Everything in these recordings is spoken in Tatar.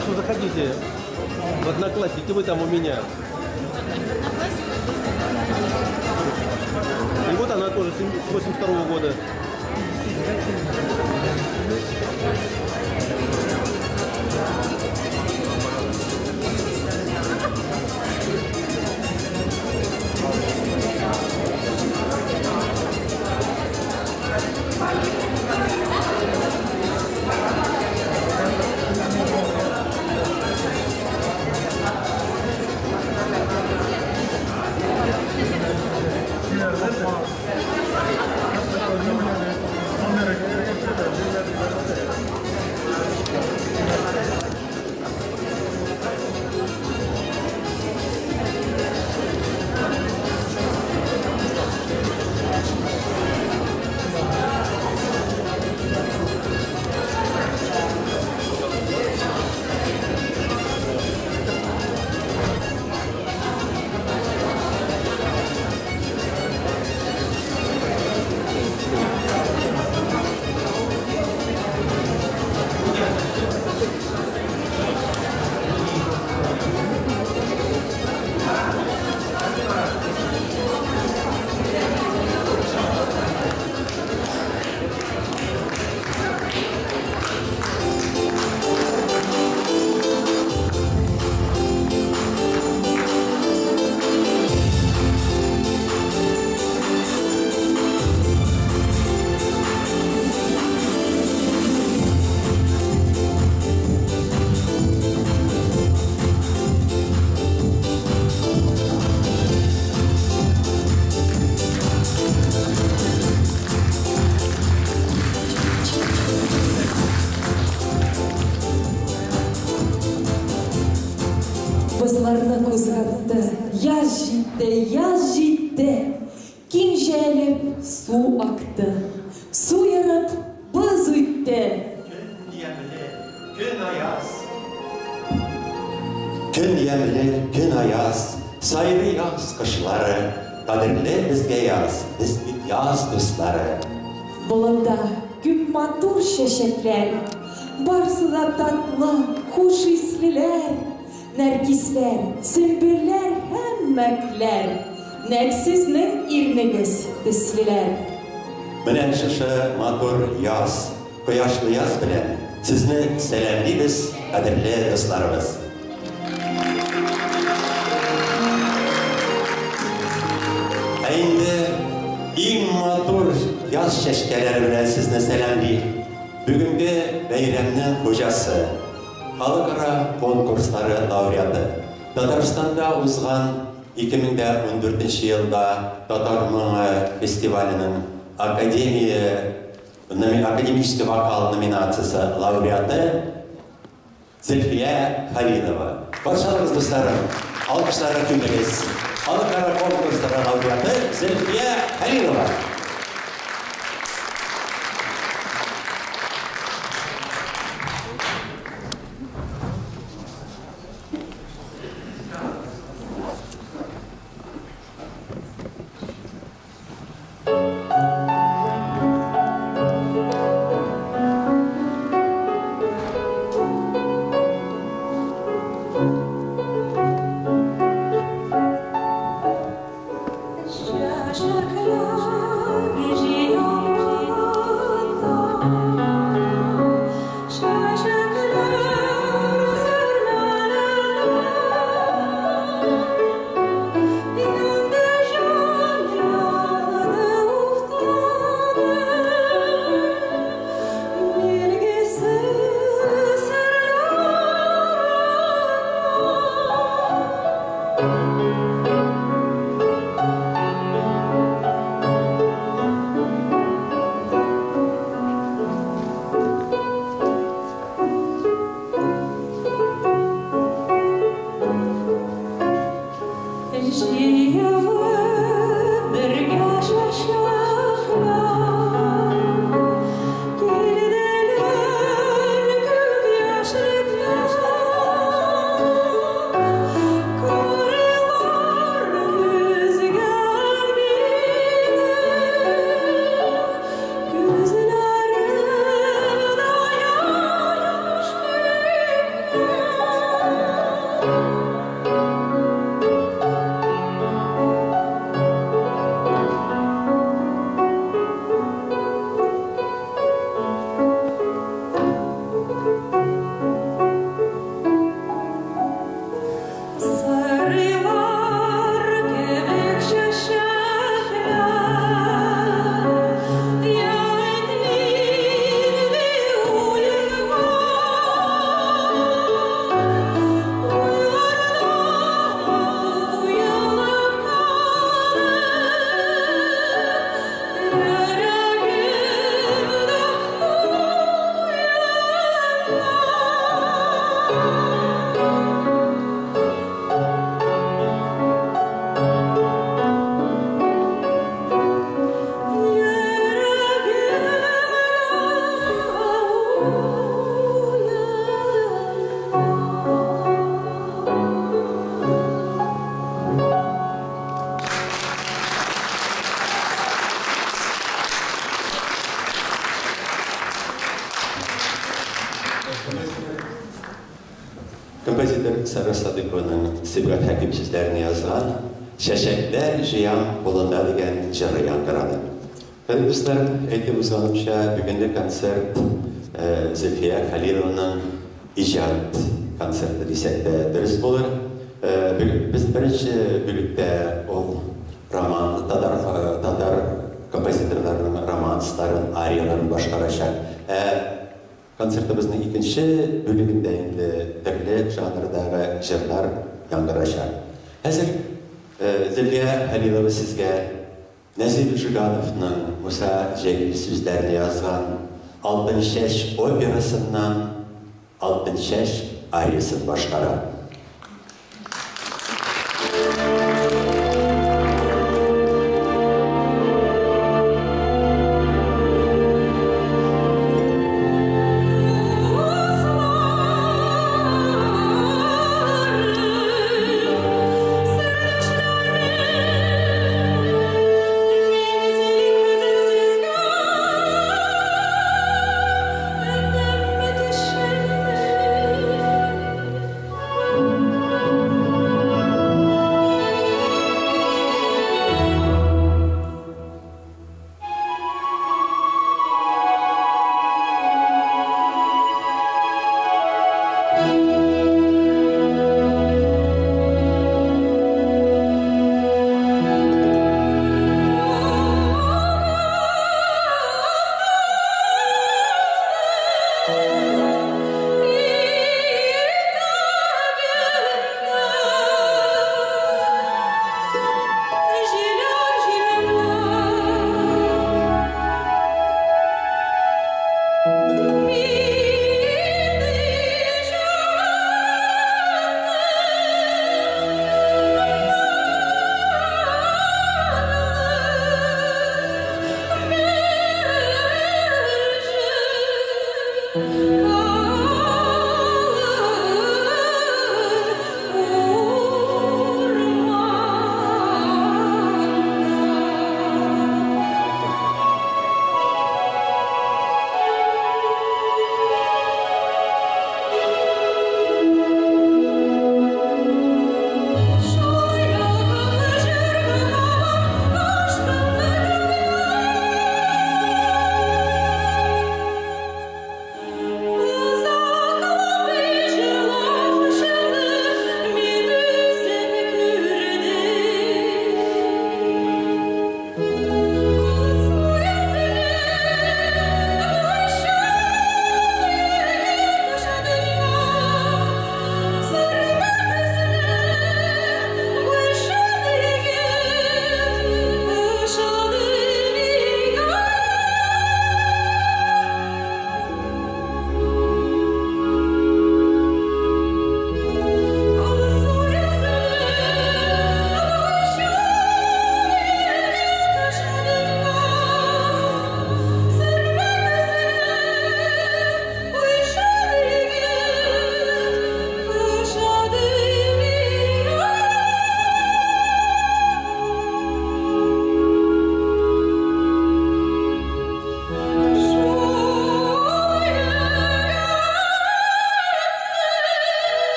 Так что заходите в Одноклассники, вы там у меня. И вот она тоже с 82 года. Бозларны кузгатты, яз җитте, яз җитте. Киң җәелеп су акты. Су ерып, боз үтте. Көн ямьле, көн аяз. Көн ямьле, көн аяз, Сайрый яз кошлары. Кадерле безгә яз, Без бит яз дуслары. Болында күп матур чәчәкләр, Барсы да татлы, хуш ислеләр. Нәргисләр, сөмбелләр һәм мәкләр, Нәкъ сезнең ирнегез төслеләр. Менә шушы матур яз, кояшлы яз белән сезне сәламлибез, кадерле дусларыбыз! Ә инде иң матур яз чәчкәләре белән сезне сәламли бүгенге бәйрәмнең хуҗасы, халыкара конкурслары лауреаты, Татарстанда узган 2014 елда Татар моңы фестиваленең академия академический вокал номинациясе лауреаты Зөлфия Халилова. Каршы алыгыз, дусларым, алкышларга күмегез. Халыкара конкурслары лауреаты Зөлфия Халилова. Чәчәкләр. Композитор Сара Садыйкованың Сибгат Хәким сүзләренә язган Чәчәкләр җыям болында дигән җыры яңгырады. Кадерле дуслар, әйтеп узганымча, бүгенге концерт Зөлфия Хәлилованың иҗат концерты дисәк тә дөрес булыр. Без беренче бүлектә ул роман, татар, татар композиторларының романсларын, арияларын башкарачак. Ә Концертыбызның икенче бүлегендә инде төрле жанрдагы җырлар яңгырачак. Хәзер Зөлфия Хәлилова сезгә Нәзыйп Жигановның Муса Җәлил сүзләренә язган Алтынчәч операсыннан Алтынчәч ариясын башкара.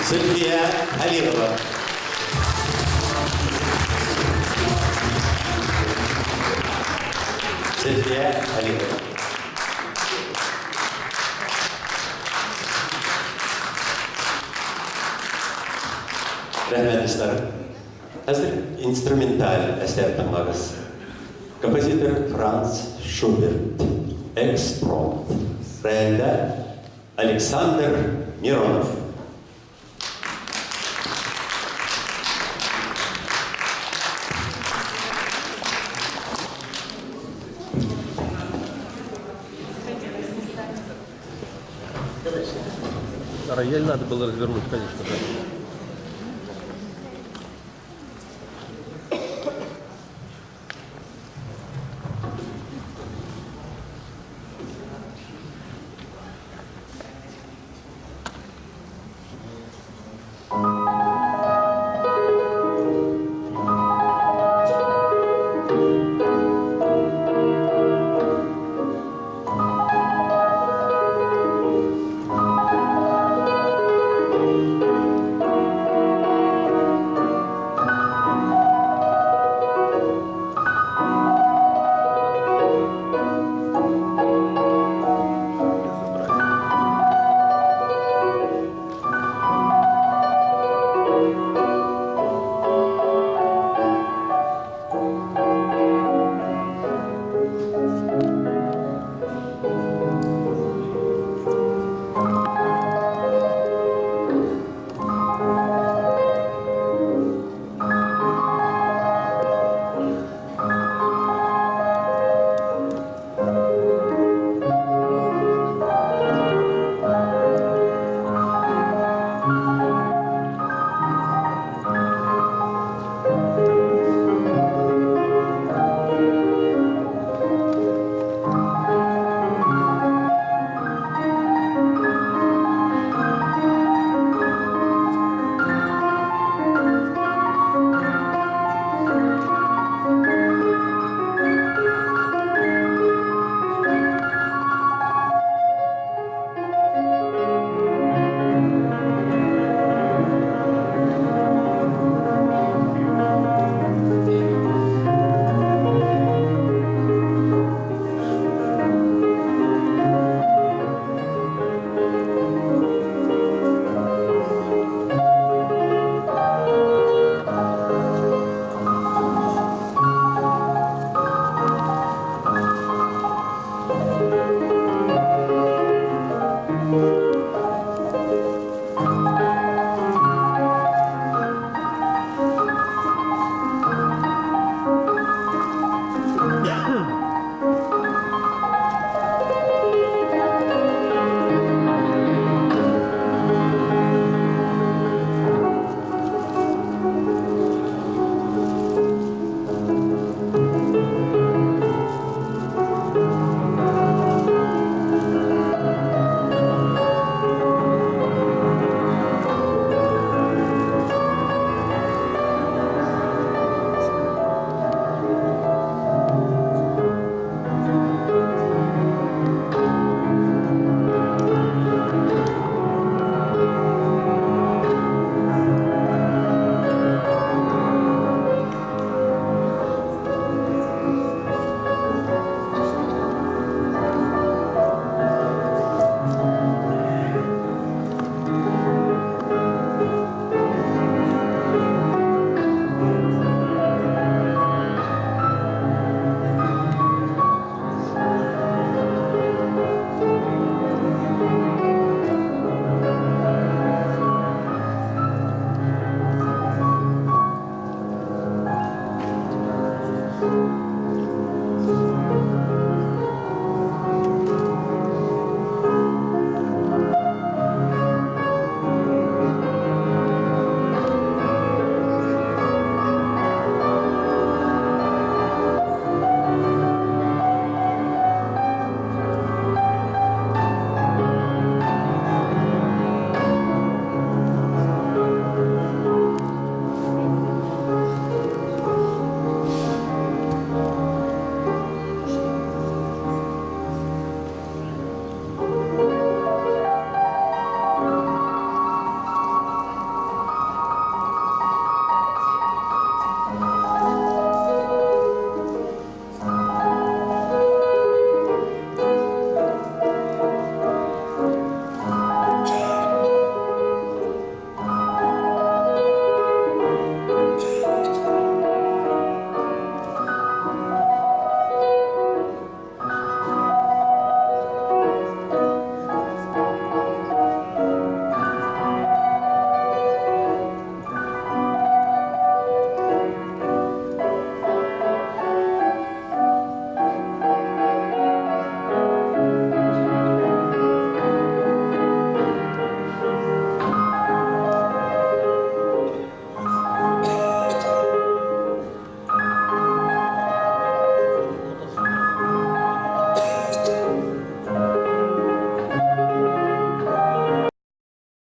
Зөлфия Хәлилова. Зөлфия Хәлилова. Рәхмәт, дуслар. Хәзер инструменталь әсәр тыңлагыз. Композитор Франц Шуберт. Экспромт. Рояльдә Александр Миронов. Рояль надо было развернуть, конечно, да.